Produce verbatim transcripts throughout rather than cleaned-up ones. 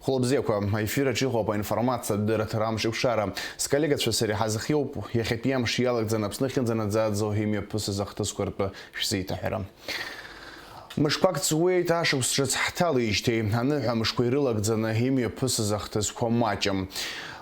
Хәылбзиақәа, аефир аҿы иҟоуп аинформациатә дырраҭара Амш еиқәшара. Сколлегацәа сареи ҳазхиоуп иахьатәи амш иалагӡаны Аԥсны ахьынӡанаӡааӡо имҩаԥысыз ахҭысқәа ртәы шәзеиҭаҳәара. Мышқәак ҵуеит, ашықәс ҿыц ҳҭалеижьҭеи, аныҳәа мышқәа ирылагӡаны имҩаԥысыз ахҭысқәа маҷым.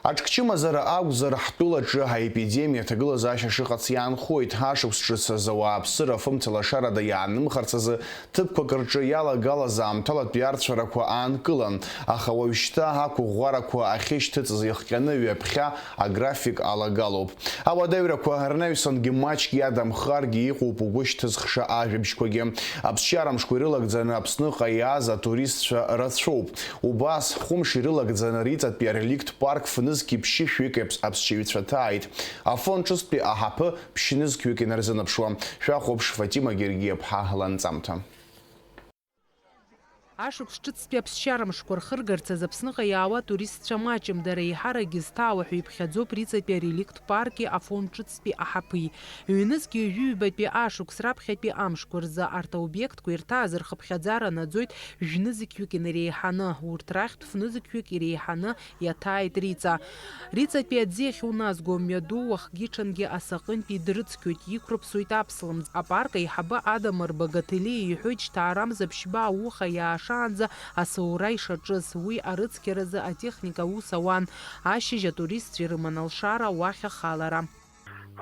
Аҽкчымазара акәзар, ҳтәылаҿы аепидемиа аҭагылазаашьа шыҟац иаанхоит. Ашықәс ҿыц азы ауааԥсыра афымца лашарада иаанымхарц азы ҭыԥқәак рҿы иалагалаз аамҭалатәи арцәарақәа аанкылан, аха уажәшьҭа ақәыӷәӷәарақәа ахьышьҭыҵыз иахҟьаны ҩаԥхьа аграфик алагалоуп. Ауадаҩрақәа рнаҩсангьы маҷк иадамхаргьы иҟоуп угәы шьҭызхша ажәабжьқәагьы. Аԥсшьара мшқәа ирылагӡаны Аԥсныҟа иааз атуристцәа рацәоуп. Убас, хәымш ирылагӡаны Риҵатәи ареликттә парк фнызқьи ԥшьышәҩык аԥс-, аԥсшьаҩцәа ҭааит. Афон ҿыцтәи аҳаԥы ԥшьнызқьҩык инарзынаԥшуа. Шәахәаԥш Фатима Гергиаԥҳа ланҵамҭа. Ашықәс ҿыцтәи аԥсшьара мшқәа рхыргарц азы Аԥсныҟа иаауа туристцәа маҷым, дара еиҳаракгьы зҭаауа ҳәа иԥхьаӡоуп Риҵатәи ареликттә парки Афон ҿыцтәи аҳаԥи. Ҩнызқьи ҩажәи ҩбатәи ашықәс раԥхьатәи амшқәа рзы арҭ аобиектқәа ирҭааз рхыԥхьаӡара наӡоит жәнызқьҩык инареиҳаны, урҭ рахьтә фнызқьҩык иреиҳаны иаҭааит Риҵа. Риҵатәи аӡы иахьуназго амҩаду уахгьы-ҽынгьы асаҟынтәи дрыцқьоит, иқәрыԥсоит аԥслымӡ. Апарк аиҳабы Адамыр Багаҭелиа иҳәоит, жьҭаарамза ԥшьба ауха иаашаанӡа асаура ишаҿыз, уи арыцқьаразы атехника аус ауан. Ашьыжь атуристцәа ирыман алшара уахь ахалара.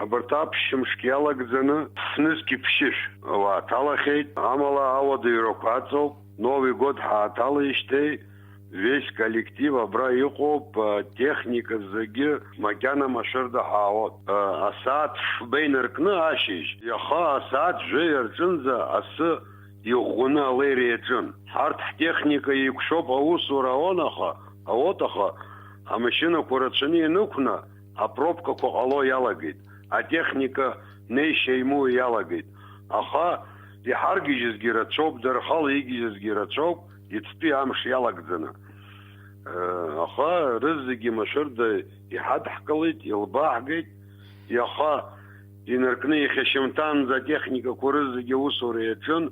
Абарҭ аԥшьымшк иалагӡаны фнызқьи ԥшьышә ауаа ҭалахьеит, амала ауадаҩрақәа аҵоуп, Новый год ҳааҭалеижьҭеи весь коллектив абра иҟоуп, а, техника зегьы макьана машәырда ҳаауеит. А, асааҭ фба инаркны ашьыжь, иаха асааҭ жәаҩа рҿынӡа асы иӷәӷәаны алеира иаҿын. Ҳарҭ ҳтехника еиқәшәоуп аусура ауан, аха, ауат, аха амашьынақәа рацәаны ианықәна, апробкақәа ҟало иалагеит, атехника неишьа имоуа иалагеит. Аха иҳаргьежьызгьы рацәоуп, дара рхала игьежьызгьы рацәоуп, иацтәи амш иалагӡаны. Э, аха рызегьы машәырда иҳадҳкылеит, илбааҳгеит. Иаха инаркны иахьа шьымҭанӡа атехникақәа рызегьы аусура иаҿын,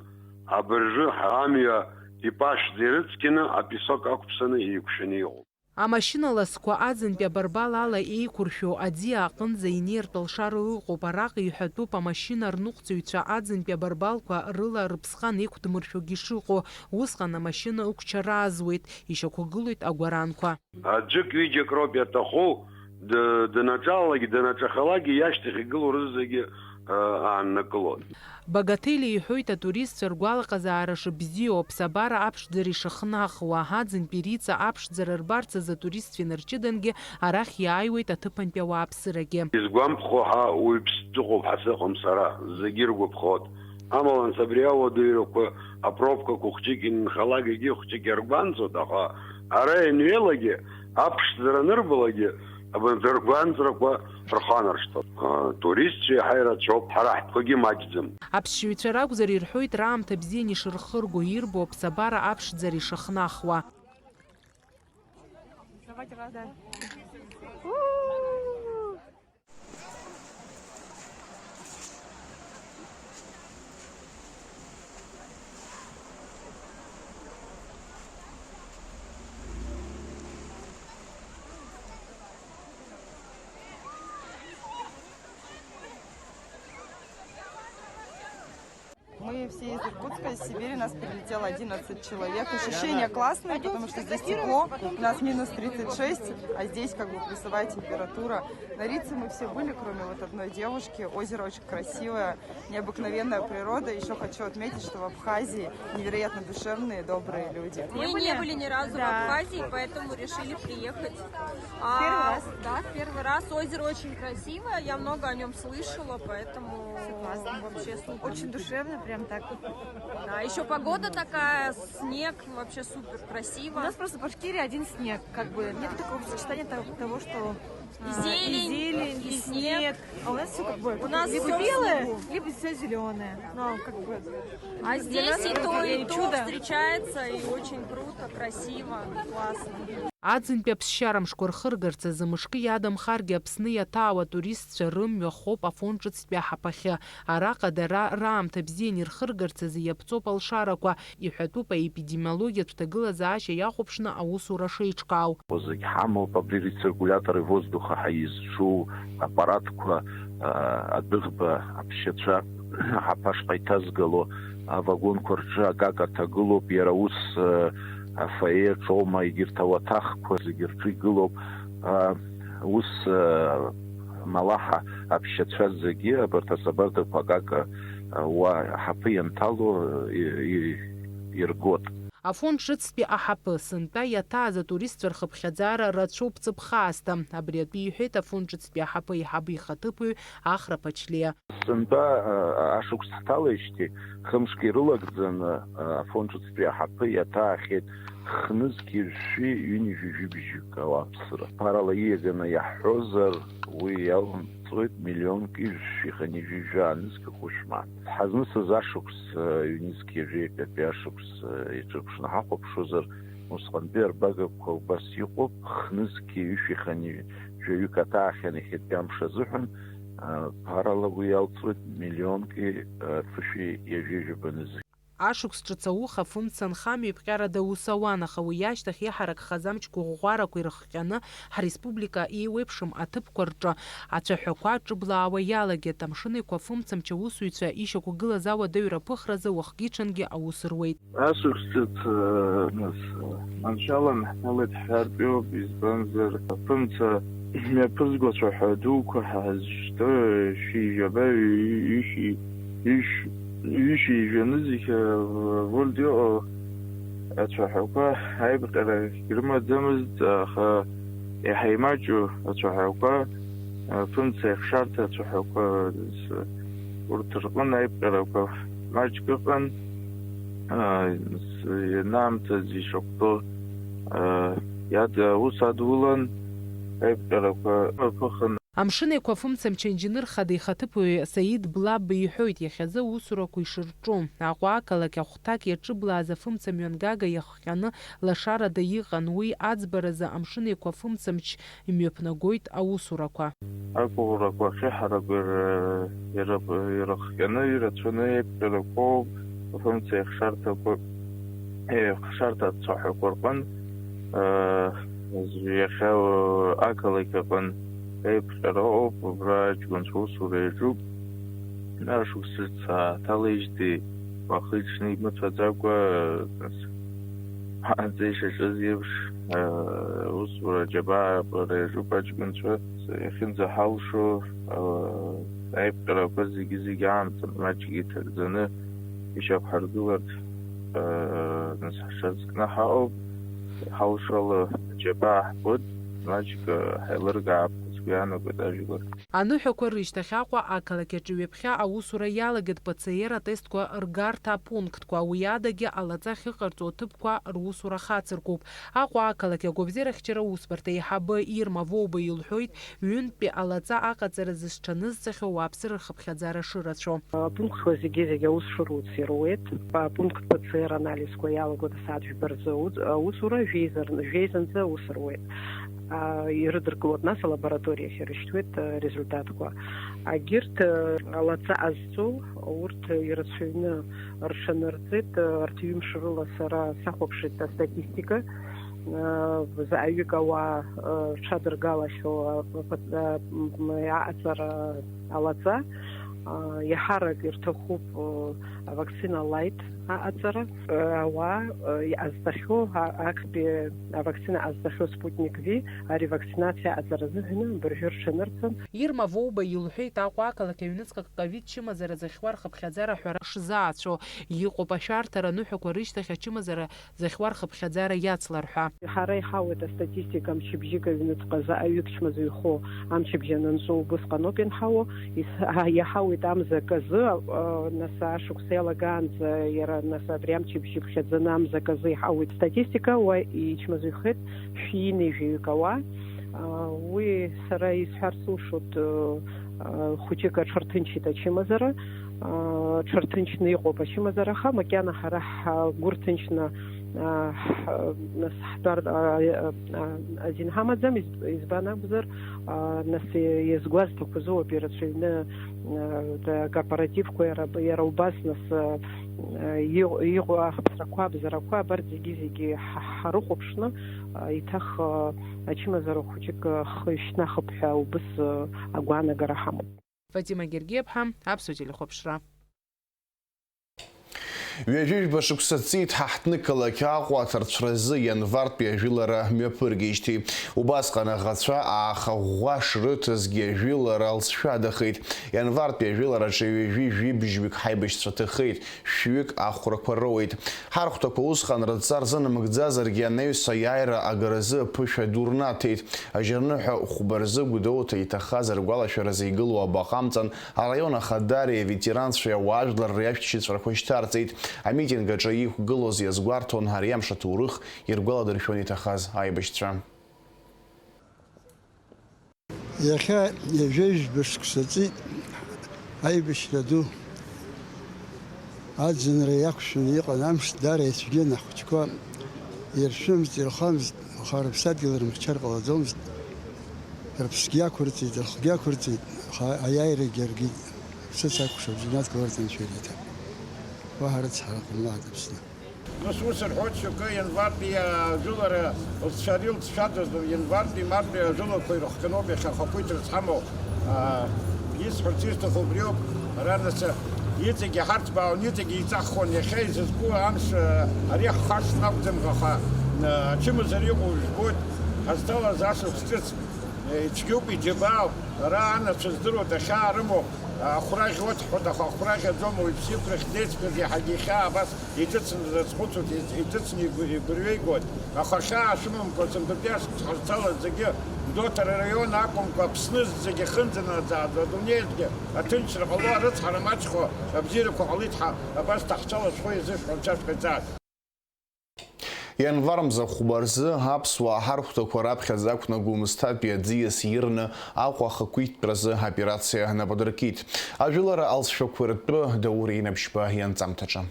абыржәы амҩа ипашәӡа ирыцқьаны, апесок ақәԥсаны еиқәшәаны иҟоуп. Амашьына ласқәа аӡынтәи абарбал ала еиқәыршәоу аӡиа аҟынӡа инеиртә алшара ыҟоуп. Араҟа иҳәатәуп, амашьына рныҟәцаҩцәа аӡынтәи абарбалқәа рыла рыԥсхан еиқәдмыршәогьы шыҟоу. Усҟан амашьына ықәчара азуеит, ишьақәгылоит агәаранқәа. Аӡәык-ҩыџьак роуп иаҭаху, д-, днаҿалалак, днаҿахалакгьы иашьҭахь игылоу рызегьы, э, ааннакылоит. Багаҭелиа иҳәоит, атуристцәа ргәалаҟазаара шыбзиоу, аԥсабара аԥшӡара ишахнахуа, аӡынтәи Риҵа аԥшӡара рбарц азы атуристцәа инарҷыдангьы арахь иааиуеит аҭыԥантәи ауааԥсырагьы. Изгәамԥхо ҳа уаҩԥс дыҟоуп ҳәа сыҟам сара, зегьы иргәаԥхоит. Амала анс абри ауадаҩрақәа апробкақәа хәҷык инхалак егьи хәҷык иаргәанҵоит, аха ара ианҩеилагьы, аԥшӡара анырбалакгьы, абанӡа ргәанҵрақәа рханаршҭуа. Туристцәа иаҳа ирацәоуп, ҳара ҳтәқәагьы маҷӡам. Аԥсшьаҩцәа ракәзар ирҳәоит раамҭа бзиан ишырхырго, ирбо аԥсабара аԥшӡара ишахнахуа. Мы все из Иркутска, из Сибири, нас прилетело одиннадцать человек. Ощущения классные, потому что здесь тепло, у нас минус тридцать шесть, а здесь как бы плюсовая температура. На Рице мы все были, кроме вот одной девушки. Озеро очень красивое, необыкновенная природа. Ещё хочу отметить, что в Абхазии невероятно душевные, добрые люди. Мы не были ни разу в Абхазии, поэтому решили приехать. А, первый раз? Да, первый раз. Озеро очень красивое, я много о нем слышала, поэтому вообще супер. Очень душевно, прям так. Да, ещё погода такая, снег, вообще супер красиво. У нас просто в Башкирии один снег, как бы нет такого сочетания того, того, что И зелень, и снег. А у нас все как бы У нас либо всё в белое, снегу. Либо все зеленое. Но как бы А для здесь нас и это то, и скорее то чудо. Встречается, и очень круто, красиво, классно. Аӡынтәи аԥсшьарамшқәа рхыргарц азы мышкы иадамхаргьы Аԥсны иаҭаау атуристцәа рымҩа хоуп Афон ҿыцтәи аҳаԥахьы. Араҟа дара раамҭа бзиан ирхыргарц азы иаԥҵоуп алшарақәа, иҳәатәуп аепидемиологиатә ҭагылазаашьа иахәаԥшны аусура шеиҿкаау. Зегь ҳамоуп, абри рециркулиатори воздуха ҳәа изҿу аппаратқәа, а, адәыӷба аԥсшьацәа ҳаԥашҟа иҭазгало авагонқәа рҿы акака ҭагылоуп, иара ус, а, афоиеҿоума, егьырҭ ауаҭахқәа зегьы рҿы игылоуп. А, ус, а, малаҳа аԥсшьацәа зегьы абарҭ асабардақәа акака, а, уа аҳаԥы ианҭало, а, и-, и-, иргот. Афон ҿыцтәи аҳаԥы, сынтәа иаҭааз атуристцәа рхыԥхьаӡара рацәоуп ҵыԥх аасҭа. Абри атәы иҳәеит Афон ҿыцтәи аҳаԥы аиҳабы ихаҭыԥуаҩ Ахра Ԥачлиа. Сынтәа, а, ашықәс ҳҭалеижьҭеи, хымшк ирылагӡаны, а, Афон ҿыцтәи аҳаԥы иаҭаахьеит хнызқь ҩажәи ҩынҩажәи жәибжьык ауааԥсыра. Ԥарала ииаганы иаҳҳәозар, уи иалҵуеит миллионк ҩажәи хынҩажәи жәаа нызқь хәышә мааҭ. Ҳазнысыз ашықәс, ҩнызқь ҩажәи акатәи ашықәс иҿырԥшны ҳахәаԥшуазар, усҟантәи арбагақәа убас иҟоуп, хнызқь ҩышәи хынҩажәи жәаҩык аҭаахьан иахьатәи амш азыҳәан, ԥарала уи иалҵуеит миллионки ԥышәи ҩажәи жәаба нызқь. Ашықәс ҿыц ауха фымца нхамҩа еиԥҟьарада аус ауан, аха уи ашьҭахь иҳаракхаз амч гәыӷәӷәарақәа ирыхҟьаны, ҳреспублика еиуеиԥшым аҭыԥқәа рҿы ацәаҳәақәа ҿыблаауа иалагеит. Амшын Еиқәа фымцамч аусзуҩцәа ишьақәгылаз ауадаҩра аԥыхразы уахгьы-ҽынгьы аус руеит. Ашықәс ҿыц, нас, маншәалан ҳҭалеит ҳҳәартә иоуп, избанзар, афымца мҩаԥызго ацәаҳәа дуқәа ҳазшьҭоу шәи жәаба, ҩышәи, ҩышә-, ҩышәи жәанызқь вольт иҟоу ацәаҳәақәа аиԥҟьарагь рымаӡамызт, аха иаҳа имаҷу ацәаҳәақәа, афымца ихшарҭа ацәаҳәақәа, урҭ рҟын аиԥҟьарақәа маҷк ыҟан, а, с-, ианаамҭаз ишахәҭоу, а, иад-, аус адулан, аиԥҟьарақәа рԥыхын. Амшын Еиқәа фымцамч аинженер хада ихаҭыԥуаҩ Саид Блабба иҳәоит, иахьазы аусурақәа ишырҿу. Аҟәа ақалақь ахәҭак иаҿыблааз афымца мҩангага иахҟьаны лашарада иҟан, уи аӡбаразы Амшын Еиқәа фымцамч имҩаԥнагоит аусурақәа. Агәыӷрақәа ахьыҳараку ир-, ир-, ирыхҟьаны ирацәаны еиԥҟьарақәоуп, афымца еихшарҭақәа, еихшарҭа ацәаҳәақәа рҟын, аа, иахьа, ақалақь аҟын еиԥҟьара ыҟоуп, убра аҷкәынцәа усура иаҿуп. Ашықәс ҿыц ааҭалеижьҭеи уахи-ҽни имыцәаӡакәа, нас, ҳанҵа ишаҿыз еиԥш, аа, усура аџьабаа аҟара иаҿуп аҷкәынцәа. Иахьынӡаҳалшо, аа, аиԥҟьарақәа зегьы-зегьы аамҭа маҷк иҭагӡаны ишьақәҳаргыларц, аа, нас, ҳҽазкны ҳаҟоуп. Ҳалшала аџьабаа ҳбоит, маҷк, аа, ҳаилыргап ҳәа сгәы иаанагоит ажәлар. Аныҳәақәа рышьҭахь Аҟәа ақалақь аҿы ҩаԥхьа аусура иалагеит П Ц Р атестқәа ргарҭа апунктқәа, уи адагьы алаҵа ахьыҟарҵо аҭыԥқәа русура хацыркуп. Аҟәа ақалақь агәабзиарахьчара аусбарҭа аиҳабы Ирма Воуба илҳәоит, ҩынтәтәи алаҵа аҟаҵара зысҽанызҵахьоу ауааԥсыра рхыԥхьаӡара шырацәоу. Апунктқәа зегьы-зегьы аус шыруц ируеит. Апункт П Ц Р анализқәа иалагоит асааҭ жәба рзы аус-, аусура, жәеиза-, жәеизанӡа аус руеит. А, ирыдыркылоит нас алабораториахь ирышьҭуеит, а, результатқәа. Агьырҭ, а, алаҵа ҟазҵо, урҭ ирацәаҩны рҽанырҵеит, а, арҭ ҩымш рыла сара сахәаԥшит астатистика, а, заҟаҩык ауаа, а, рҽадыргалахьоу, а, а, м, аҟаҵара алаҵа, а, иаҳарак ирҭахуп, а, авакцина лайт аҟаҵара, а, ауаа, а, иҟазҵахьоу, а, актәи авакцина ҟазҵахьоу Спутник V, ари вакцинациа аҟаҵара азыҳәан абыржәы рҽанырҵан. Ирма Воуба илҳәеит, Аҟәа ақалақь аҩныҵҟа ковид чымазара зыхьуа рхыԥхьаӡара аҳәара шзаацәоу. Иҟоуп ашәарҭара аныҳәақәа рышьҭахь ачымазара зыхьуа рхыԥхьаӡара иацлар ҳәа. Ҳара иҳауеит астатистика, мчыбжьык аҩныҵҟа заҟаҩык чмазаҩхо амчыбжь анынҵәо убысҟаноуп ианҳауо. Ис-, ҳа-, иаҳауеит амза аказы, а, нас ашықәс иалагаанӡа, иара нас абри амчыбжьы иԥхьаӡаны амза аказы иҳауеит астатистика, уа ичмазаҩхеит шәи ҩынҩажәаҩык ауаа. Уи сара исҳәар сылшоит, хәыҷык аҽарҭынчит ачымазара, аҽарҭынчны иҟоуп ачымазара, аха макьана ҳара ҳгәы рҭынчны, нас ҳтәар азин ҳамаӡам, избан акәзар, нас иазгәазҭақәаз уоуп ирацәаҩны, акорпоративқәа иара, иара убас нас иҟ-, иҟоу ахԥсрақәа, абзарақәа, абарҭ зегьы-зегьы ҳа-, ҳарыхәаԥшны, еиҭах ачымазара хәыҷык ахы шьҭнахып ҳәа убыс агәаанагара ҳамоуп. Фатима Гергиаԥҳа, Аԥсуа телехәаԥшра. Ҩажәижәба шықәса ҵит ҳаҳҭнықалақь Аҟәа аҭарцәразы ианвартәи ажәылара мҩаԥыргеижьҭеи. Убасҟан аӷацәа ааха ӷәӷәа шрыҭазгьы ажәылара алҵшәадахеит. Ианвартәи ажәылараҿы ҩажәи жәибжьҩык ҳаибашьцәа ҭахеит, шәҩык ахәрақәа роуеит. Ҳархәҭақәа усҟан рыдҵа рзынамыгӡазаргьы, анаҩс аиааира агаразы аԥышәа ду рнаҭеит. Ажьырныҳәа хәба рзы Гәдоуҭа иҭахаз ргәалашәаразы игылоу абаҟа амҵан араион ахадареи аветеранцәеи ауаажәларреи ашәҭшьыҵәрақәа шьҭарҵеит. Амитинг аҿы иқәгылоз иазгәарҭон ари амш аҭоурых, иргәаладыршәон иҭахаз аибашьцәа. Иахьа ҩажәа шықәса ҵит аибашьра ду. Аӡынра иақәшәаны иҟан амш, даара ицәгьан, ахәыҷқәа иршәымызт, ирхамызт, аха рыԥсадгьыл рымхьчар ҟалаӡомызт. Рыԥсгьы ақәырҵеит, рыхгьы ақәырҵеит, аха аиааирагьы аргеит, аԥсыц акәшап, џьанаҭ гыларҭа анцәа ириҭап. Уаҳа рыцҳара ҟамлааит Аԥсны. Нас ус рҳәоит, шьоукы ианвартәи ажәылара лҵшәа рылҵшәадаз, ианвартәи мартәи ажәыларақәа ирыхҟьаноуп иахьа ахақәиҭра зҳамоу. Аа, исҳәарц исҭаху убриоуп, ара нас иҵегьы ҳарҭбаауан, иҵегьы еиҵаххон, иахьа изызку амш, аа, ари ҳхашҭны акәӡам, аха, аа, ачымазара иҟоу жәбоит, ҳазҭалаз ашықәс ҿыц, ицәгьоуп, иџьабаауп, ара анацәа здыруа дахьаарымоу, ахәра ӷьуа дҳәоит, аха ахәра ӷьаӡом, уаҩԥсы иқәрахь деиҵбгаз иаҳагьы ихьаа абас Иҭыҵны дазхәыцуеит, иҭ-, иҭыҵны игәы-, игәырҩеигоит. Аха хьаа шәымамкәа, сынтәатәи ашықәс ҳазцалаз зегьы, Гәдоуҭа раион акәымкәа, Аԥсны зегьы ихынӡанаӡааӡо, адунеи зегьы аҭынчра ҟало, арыцҳара маҷхо, абзиарақәа ҟалеит ҳәа, абас даҳцәалашәхо иазышәҳәо анцәа шәҟаиҵааит. Ианвар мза хәба рзы аԥсуаа ҳархәҭақәа раԥхьаӡа ақәнагоу Гәымсҭатәи аӡиас ирны Аҟәа ахақәиҭтәразы аоперациа напы адыркит. Ажәылара алҵшәақәа ртәы Даур Еинабшьба ианҵамҭаҿы.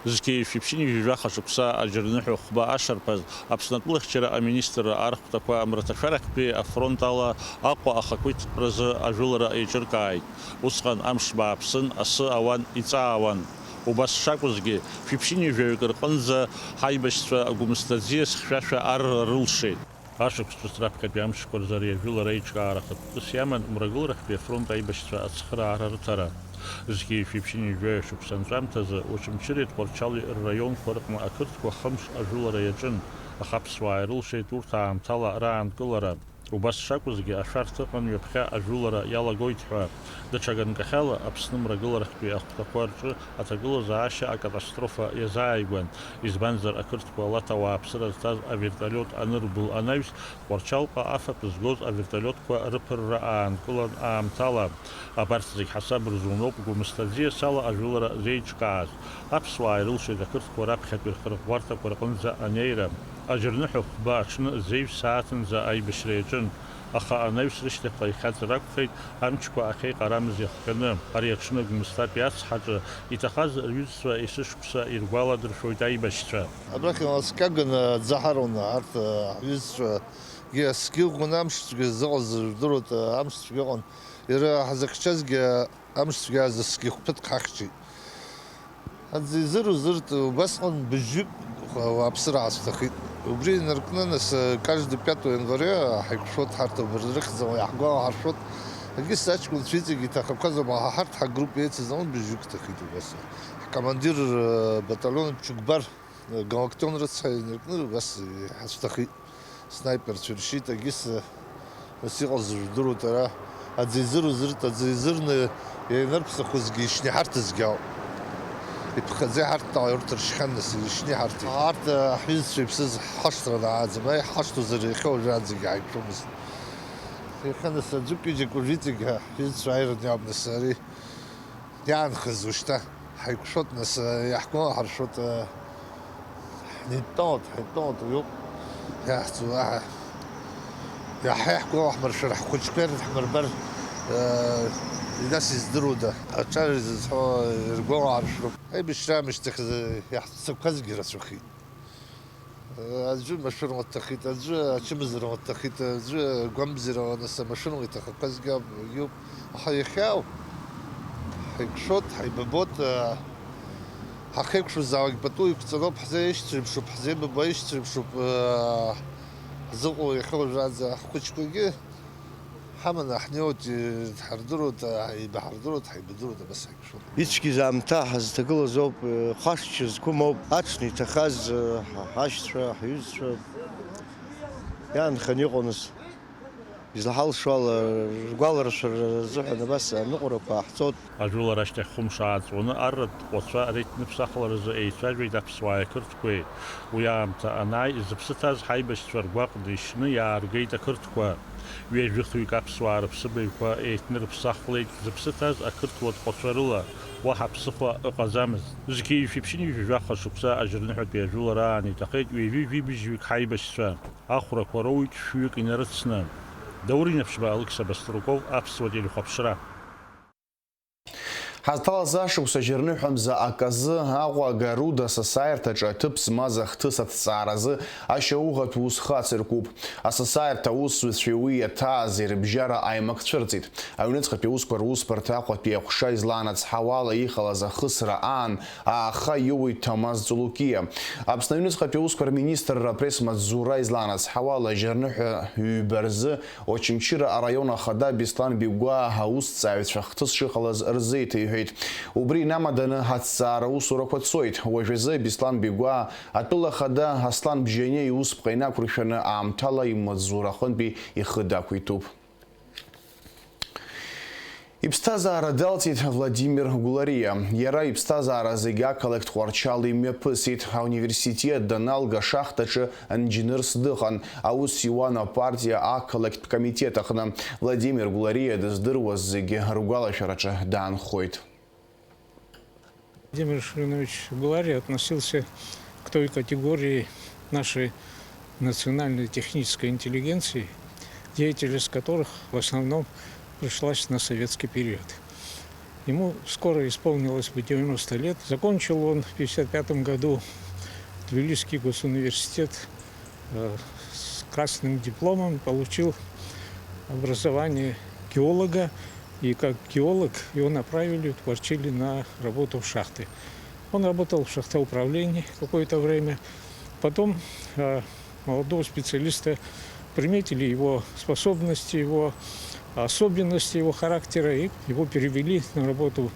Зқьи шәиԥшьыни жәаха шықәса аџьарныҳәа хәба ашарԥаз Аԥсны атәылахьчара аминистрра архәҭақәа амраҭашәарахьтәи афронт ала Аҟәа ахақәиҭтәразы ажәылара еиҿыркааит. Усҟан амш бааԥсын, асы ауан, иҵаауан. Убас шакәызгьы, шәиԥшьыни жәаҩык рҟынӡа ҳаибашьцәа Гәымсҭа аӡиас хьшәашәа арра рылшеит. Ашықәс ҿыц раԥхьатәи амшқәа рзы ари ажәылара аиҿкаара ахатә ҵыс иаман Мрагыларахьтәи афронт аибашьцәа ацхыраара рыҭара. Зқьи шәиԥшьыни жәаҩа шықәса анҵәамҭазы Очамчыреи Тҟәарчали рраионқәа рҟны ақырҭқәа хымш ажәылара иаҿын, аха аԥсуаа ирылшеит урҭ аамҭала раанкылара. Убас шакәызгьы, ашәарҭа ыҟан ҩаԥхьа ажәылара иалагоит ҳәа. Даҽа ганкахьала, Аԥсны Мрагыларахьтәи ахәҭақәа рҿы аҭагылазаашьа акатастрофа иазааигәан, избанзар, ақырҭқәа лаҭ ауааԥсыра зҭаз авертолиот анырбыл анаҩс, Тҟәарчалҟа афатә згоз авертолиотқәа рыԥырра аанкылан аамҭала. Абарҭ зегь ҳасаб рзуноуп Гәымсҭа аӡиас ала ажәылара зеиҿкааз. Аԥсуаа ирылшеит ақырҭқәа раԥхьатәи рхырӷәӷәарҭақәа рҟынӡа анеира. Аџьарныҳәа хәба аҽны зеижә сааҭынӡа аибашьра иаҿын, аха анаҩс рышьҭахьҟа ихьаҵыр акәхеит, амчқәа ахьеиҟарамыз иахҟьаны. Ари аҽны Гәымсҭатәи ацҳаҿы иҭахаз рҩызцәа есышықәса иргәаладыршәоит аибашьцәа. Абрахь инаскьаганы аӡы ҳарун, арҭ, э, ҳҩызцәагьы аскьы ӷәӷәаны амш цәгьа зыҟаз жәдыруеит, э, амш цәгьа ыҟан. Иара ҳзыхьчазгьы амш цәгьа азы скьахә ԥыҭк ҳахьчеит. Аӡы изыру зырт, убасҟан быжьҩык уааԥсыра аасҭахит. Убри инаркны, нас, э, каждый пятого января ҳаиқәшәот ҳарҭ, убри рыхьӡала иаҳгәалаҳаршәот. Егьыс аҷкәынцәа иҵегь иҭахақәаз, аха ҳарҭ ҳагруппа еицыз аҟны быжьҩык ҭахеит убас. Ҳкомандир, э, батальон Чугбар Галактион рыцҳа инаркны убас иҳацәҭахеит. Снайперцәа иршьит, егьыс, нас иҟаз жәдыруеит ара. Аӡы изыру зырт, аӡы изырны ианырԥсахозгьы ишьны иҳарҭазгьы ауп. Иԥхаӡа иҳарҭәаауа урҭ ршьхьан, нас ишьны иҳарҭеит. Арҭ ҳҩызцәа иԥсыз ҳашҭра дааӡам, аи ҳашҭозар иахьа уажәраанӡагьы ҳаиқәшәомызт. Иахьа нас аӡәык-ҩыџьак уажәы иҵегь ҳҩызцәа ааираны иауп, нас ари иаанхаз уажәшьҭа ҳаиқәшәот, нас, иаҳгәалаҳаршәот, ҳнеидтәалоит, ҳаидтәалоит, уи ауп иаҳӡо, уаҳа Иаҳа иаҳгәалаҳмыршәар, ҳхәыҷқәа ирыдҳмырбар, э, нас издыруада? Аҿар изызҳәо иргәалаҳаршәроуп. Аибашьра аамышьҭахь иаҳцақәазгьы рацәахеит. Аӡәы машәырла дҭахеит, аӡәы ачымазарала дҭахеит, аӡәы гәамбзиарала, нас амашәырла иҭахақәазгьы иоуп. Аха иахьа ҳаикәшоит, ҳаибабоит, ҳахьеиқәшәозаалак пату иқәҵаноуп, ҳзеишьцәеиԥшуп, ҳзеибабо аишьцәеиԥшуп, ҳзыҟоу иахьа уажәраанӡа ҳхәыҷқәагьы ҳаманы ҳнеиуеит, дҳардыруеит, ҳаибаҳардыруеит, ҳаибадыруеит, абас ҳаиқәшәоит. Ицәгьаз аамҭа ҳазҭагылаз ауп, хашҭшьа зқәым ауп, аҽны иҭахаз, ҳашьцәа, ҳҩызцәа иаанханы иҟоу нас, излаҳалшо ала, ргәаларшәара рзыҳәан абас аныҟәарақәа ҟаҳҵоит. Ажәылара ашьҭахь хәымш ааҵуаны арратә ҟәацәа реиҭныԥсахларазы еицәажәеит аԥсуааи ақырҭқәеи. Уи аамҭа анааи, зыԥсы ҭаз ҳаибашьцәа ргәаҟ дышьны иааргеит ақырҭқәа. Ҩажәихҩык аԥсуаа рыԥсыбаҩқәа еиҭнырыԥсахлеит зыԥсы ҭаз ақырҭуа тҟәацәа рыла, уаҳа ԥсыхәа ыҟаӡамызт. Зқьи жәшәи ԥшьынҩажәи жәаха шықәса ажьырныҳәатәи ажәылара аан иҭахеит ҩажәи жәибжьҩык ҳаибашьцәа, ахәрақәа роуит шәҩык инарыцны. Даур Инаԥшьба, Алықьса Баструков, аԥсуа телехәаԥшра. Ҳазҭалаз ашықәс ажьырныҳәамза аказы Аҟәа Гаруда асасааирҭаҿы аҭыԥ змаз ахҭыс аҭҵааразы ашьауӷатә ус хацыркуп. Асасааирҭа аусзуҩцәеи уи иаҭааз ирыбжьара аимак цәырҵит. Аҩныҵҟатәи аусқәа русбарҭа Аҟәатәи аҟәша излаанацҳауа ала иҟалаз ахысра аан ааха иоуеит Ҭамаз Ҵулукиа. Аԥсны аҩныҵҟатәи аусқәа рминистрра апресс-маҵзура излаанацҳауа ала, ажьырныҳәа ҩба рзы Очамчыра араион ахада Беслан Бигәаа аусҭҵааҩцәа хҭыс шыҟалаз рзеиҭеиҳәеит. Убри инамаданы ҳаҭҵаара усурақәа цоит. Уажәазы Беслан Бигәаа атәыла ахада Аслан Бжьаниа иусԥҟа инақәыршәаны аамҭала имаҵзура аҟынтәи ихы дақәиҭуп. Иԥсҭазаара далҵит Владимир Гәлариа. Иара иԥсҭазаара зегьы ақалақь Тҟәарчал имҩаԥысит. Ауниверситет даналга, ашахтаҿы нџьнырс дыҟан. Аус иуан апартиа ақалақьтә комитет аҟны. Владимир Гәлариа дыздыруаз зегьы ргәалашәараҿы даанхоит. Владимир Ширинович Гулари относился к той категории нашей национальной технической интеллигенции, деятельность которых в основном пришлась на советский период. Ему скоро исполнилось бы девяносто лет. Закончил он в пятьдесят пятом году Тбилисский госуниверситет, э, с красным дипломом, получил образование геолога, и как геолог его направили, утворчили на работу в шахты. Он работал в шахтоуправлении какое-то время. Потом, э, молодого специалиста приметили его способности, его особенности, его характера, и его перевели на работу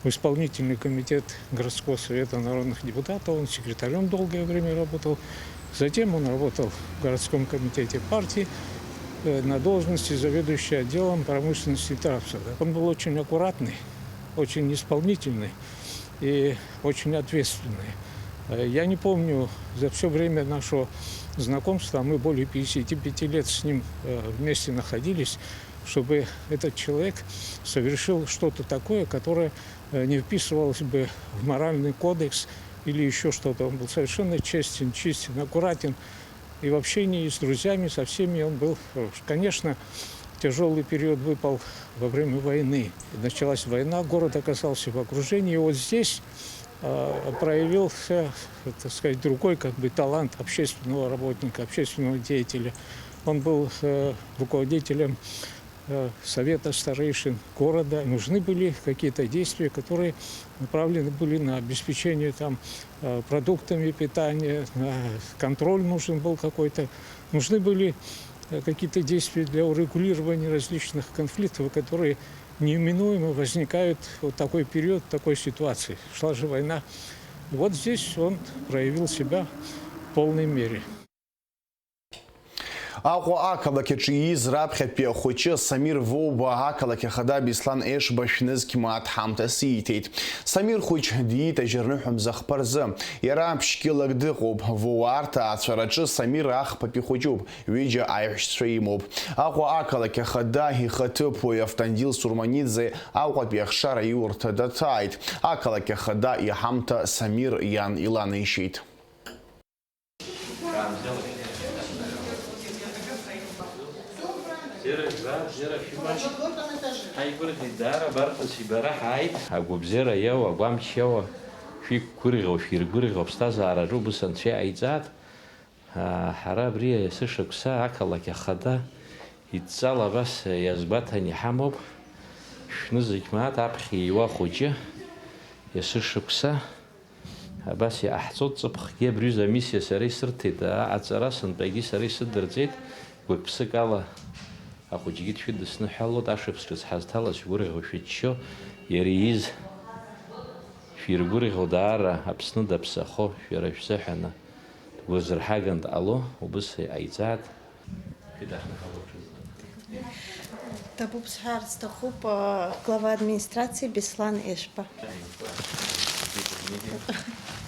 в исполнительный комитет городского совета народных депутатов. Он секретарем долгое время работал. Затем он работал в городском комитете партии, э, на должности заведующего отделом промышленности и транспорта. Он был очень аккуратный, очень исполнительный и очень ответственный. Э, я не помню, за всё время нашего знакомства, а мы более пятидесяти пяти лет с ним, э, вместе находились, чтобы этот человек совершил что-то такое, которое, э, не вписывалось бы в моральный кодекс или ещё что-то. Он был совершенно честен, чистен, аккуратен. И в общении с друзьями, со всеми он был хорош. Конечно, тяжёлый период выпал во время войны. Началась война, город оказался в окружении. И вот здесь, э, проявился, так сказать, другой как бы талант общественного работника, общественного деятеля. Он был, э, руководителем, э, совета старейшин города. Нужны были какие-то действия, которые направлены были на обеспечение там, э, продуктами питания, на контроль нужен был какой-то. Нужны были, э, какие-то действия для урегулирования различных конфликтов, которые неминуемо возникают в вот такой период, в такой ситуации. Шла же война. И вот здесь он проявил себя в полной мере. Аҟәа ақалақь аҿы ииз раԥхьатәи ахәыҷы Самир Воуба ақалақь ахада Беслан Ешба шәнызқь мааҭ ҳамҭас ииҭеит. Самир хәыҷ диит ажьырныҳәа мза хԥа рзы. Иара ԥшь-кьылак дыҟоуп. Воуа арҭаа ацәараҿы Самир ахԥатәи хәыҷуп, ҩыџьа аиҳәшьцәа имоуп. Аҟәа ақалақь ахада ихаҭыԥуаҩ Автандил Сурманиӡе Аҟәатәи ахшара иурҭа даҭааит. Ақалақь ахада иҳамҭа Самир иан иланеишьеит. Там сделаешь? Бзиара жәба, бзиара шәымаз. Ҳаигәырӷьеит даара, абарҭас ибара ҳааит. Агәабзиара иоуа, агәамч иоуа, шәиқәгәырӷьо, шәиргәырӷьо, аԥсҭазаараҿы убыс анцәа иҟаиҵааит. Ҳара абри есышықәса ақалақь ахада идҵала абас иазгәаҭан иҳамоуп. Шәнызқь мааҭ аԥхьа ииуа ахәыҷы есышықәса абас иҟаҳҵоит. Ҵыԥхгьы абри аҩыза амиссиа сара исырҭеит, аҟаҵара сынтәагьы сара исыдырҵеит. Гәык-ԥсык ала ахәыҷгьы дшәыдысныҳәалоит, ашықәс ҿыц ҳазҭалаз шәгәырӷьо-шәыччо, иара ииз шәиргәырӷьо даара Аԥсны даԥсахо шәара шәзыҳәаны. Дгәырзырҳаган дҟало, убыс иҟаиҵааит. Ҭабуп сҳәар сҭахуп, а, глава администрации Беслан Ешба.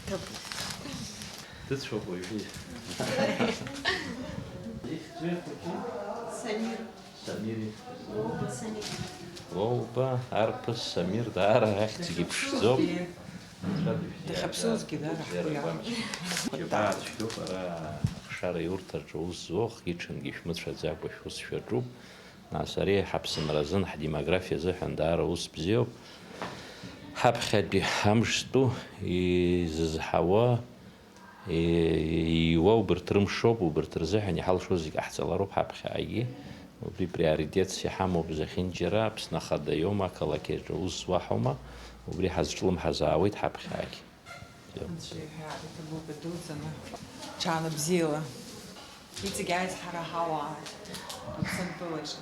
Ҭабуп. Дыцәоуп уажәы. Самир. Самири. Лоуба, арԥыс, Самир, даара ахьӡгьы ԥшӡоуп. Дахьаԥсуазгьы даара ҳгәы иаанагоит. Џьабаа цәгьоуп, ара ахшара иурҭаҿы аус зуа, хгьы-ҽынгьы шәмыцәаӡакәа шәус шәаҿуп. Нас ари ҳаԥсынра азын, ҳдемографиа азыҳәан даара ус бзиоуп. Ҳаԥхьатәи амш зтәу, изызҳауа, Ииуа убарҭ рымшоуп, убарҭ рзыҳәан иҳалшо зегь ҟаҳҵалароуп ҳаԥхьаҟагьы. Убри приоритетс иҳамоуп зехьынџьара, Аԥсны ахада иоума, ақалақь аҿы аус зуа ҳаума, убри ҳазҿлымҳазаауеит ҳаԥхьаҟагь. Анцәа иҳәа, иҭабуп идуӡӡаны. Ҽаанбзиала. Иҵегь аизҳара ҳауааит Аԥсынтәылаҿы.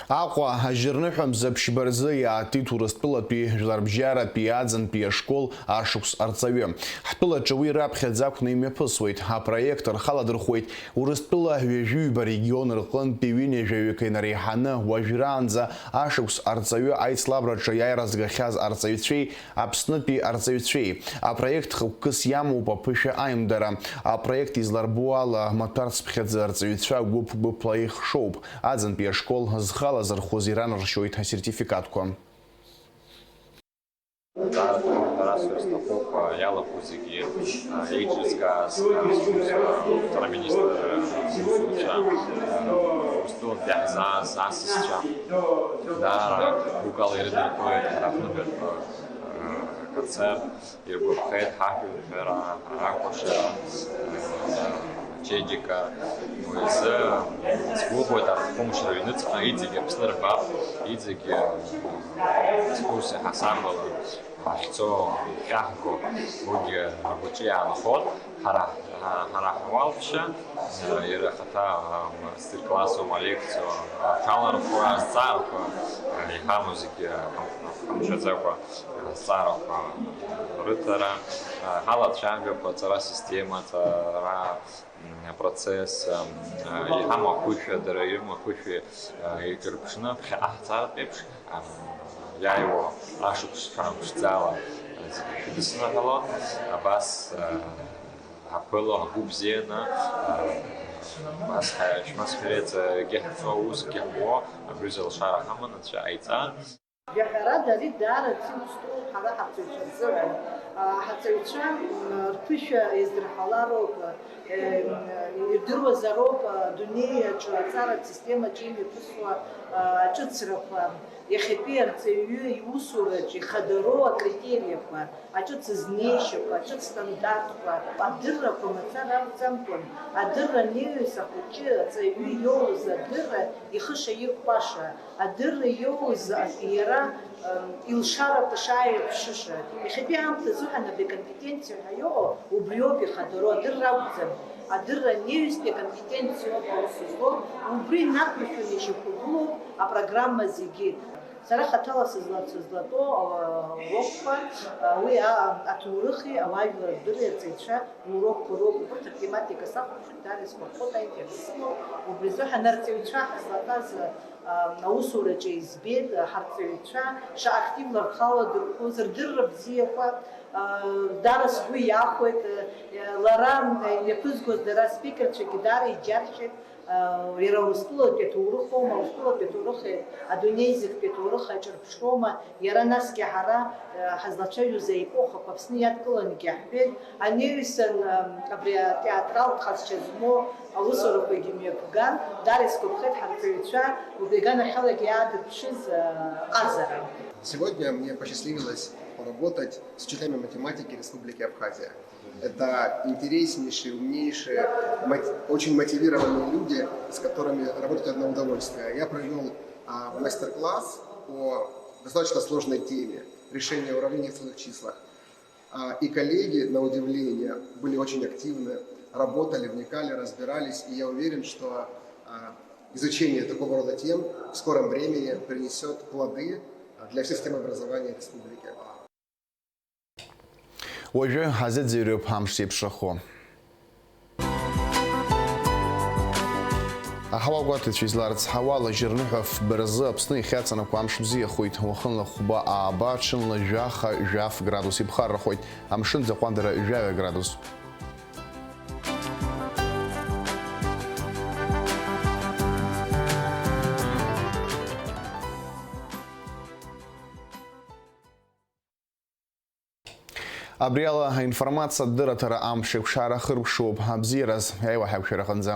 Аҟәа ажьырныҳәа мза ԥшьба рзы иаатит Урыстәылатәи жәларбжьаратәи аӡынтәи ашкол ашықәс арҵаҩы. Ҳтәылаҿы уи раԥхьаӡа акәны имҩаԥысуеит. Апроект рхаладырхәуеит Урыстәыла ҩажәи ҩба регион рҟынтәи ҩынҩажәаҩык инареиҳаны уажәраанӡа ашықәс арҵаҩы аицлабраҿы аиааира згахьаз арҵаҩцәеи Аԥснытәи арҵаҩцәеи. Апроект хықәкыс иамоуп аԥышәа аимдара. Апроект изларбо ала, маҭәарцԥхьаӡа арҵаҩцәа гәыԥ-гәыԥла еихшоуп. Аӡынтәи ашкол зхалазырхәыз иранаршьоит асертификатқәа. Даара ҭоуп ҳәа расҳәар сҭахуп, иалахәу зегьы, еиҿызкааз, аусура, аусура министр, аусуцәа, Урыстәылантәи иаҳзааз асасцәа, даара гәыкала ирыдыркылеит ҳара ҳныҳәатәқәа, аконцерт, иргәаԥхеит ҳажәлар, ҳара акәашара, ачеиџьыка, уи азы сгәыӷуеит, арахәымш рыҩныҵҟа иҵегь Аԥсны рбап, иҵегь екскурсиа ҳасабала ҳахьцо, иахьаҳго, уигьы агәаҿы иаанхоит. Ҳара, ҳара ҳауалԥшьа, иара ахаҭа, мастер-классума, лекциоума, аҭаларақәа, азҵаарақәа, иҳамоу зегьы ҳамшәаӡакәа, азҵаарақәа рыҭара, ҳалацәажәақәа, аҵара система, аҵара, м, апроцесс, м, иҳамоу аԥышәа, дара ирымоу аԥышәа, м, еиҿырԥшны, ԥхьаҟа ҳцартә еиԥш, м, иааиуа ашықәсқәа мшӡала, м, зегьы шәыдысныҳәалон, абас, м, ҳаԥыло, ҳгәы бзианы, м, абас ҳа-, шәмасҳәари, егьи ҳцо, аусгьы ҳуо, абри азы алшара ҳаман, Анцәа ҟаиҵа. Ҳәарада, ари даара ҭынч дууп ҳара ҳарҵаҩцәа рзыҳәан. Ҳарҵаҩцәа, м, рԥышәа еиздырҳалароуп, э, м, ирдыруазароуп, адунеи аҿы аҵаратә системаҿы имҩаԥысуа, а, аҿыцрақәа, иахьатәи арҵаҩы иусураҿы ихадароу акритериақәа, аҿыц знеишьақәа, аҿыц стандартқәа, адыррақәа мацара акәӡамкәан, адырра неҩыс ахәыҷы, аҵаҩы иоуз адырра ихы шаирхәаша, адырра иоуз иара, м, илшаратәы шааирԥшыша. Иахьатәи аамҭа азыҳәан абри акомпетенциа ҳәа иҟоу убриоуп ихадароу, адырра акәӡам. Адырра неҩстәи акомпетенциоуп аус злоу, убри инақәыршәаны ишьақәгылоуп апрограмма зегьы. Сара хаҭала сызла-, сызлатәоу, а, урокқәа, а, уи, а, аҭоурыхи ауаажәлар рдырреи арҵаҩцәа рурокқәа роуп. Убырҭ ртематика сахәаԥшит, даара исгәаԥхоит, аинтерес сымоуп. Убри азы ҳанарҵаҩцәа ҳазлатәаз, а, аусураҿы избеит, а, ҳарҵаҩцәа шаҟа активла рхы аладырхәыз, рдырра бзиақәа, а, даара сгәы иахәеит, а, лара, а, иаԥызгоз дара аспикерцәагьы даара иџьаршьеит. Иара Урыстәылатәи аҭоурых аума, Урыстәылатәи аҭоурых, адунеи зегьтәи аҭоурых аҿырԥшроума, иара насгьы ҳара ҳазлацәажәоз аепохақәа Аԥсны иадкылангьы иаҳҳәеит, ани ҩсан абри атеатралтә ҟазшьа змоу аусурақәагьы мҩаԥган, даара исгәаԥхеит ҳарҵаҩцәа убри аганахьалагьы иаадырԥшыз аҟазара. Сегодня мне посчастливилось поработать с учителями математики Республики Абхазия. Это интереснейшие, умнейшие, мот-, очень мотивированные люди, с которыми работать одно удовольствие. Я провёл, а, мастер-класс по достаточно сложной теме решения уравнений в целых числах. А, и коллеги, на удивление, были очень активны, работали, вникали, разбирались. И я уверен, что, а, изучение такого рода тем в скором времени принесёт плоды, а, для всей системы образования республики. Уажәы ҳазыӡырҩып амш зеиԥшрахо. Аҳауа гәаҭаҩцәа изларыцҳауа, лыжьырныҳәа фба рзы Аԥсны иахьаҵанакуа амш бзиахоит, уахынла хәба ааба, ҽынла жәаха, жәаф градус иԥхаррахоит, амшын ӡахәандара жәаҩа градус. Абри ала аинформациатә дырраҭара амш еиқәшара ахыркәшоуп. Абзиараз, аиуа ҳаиқәшәараҟынӡа.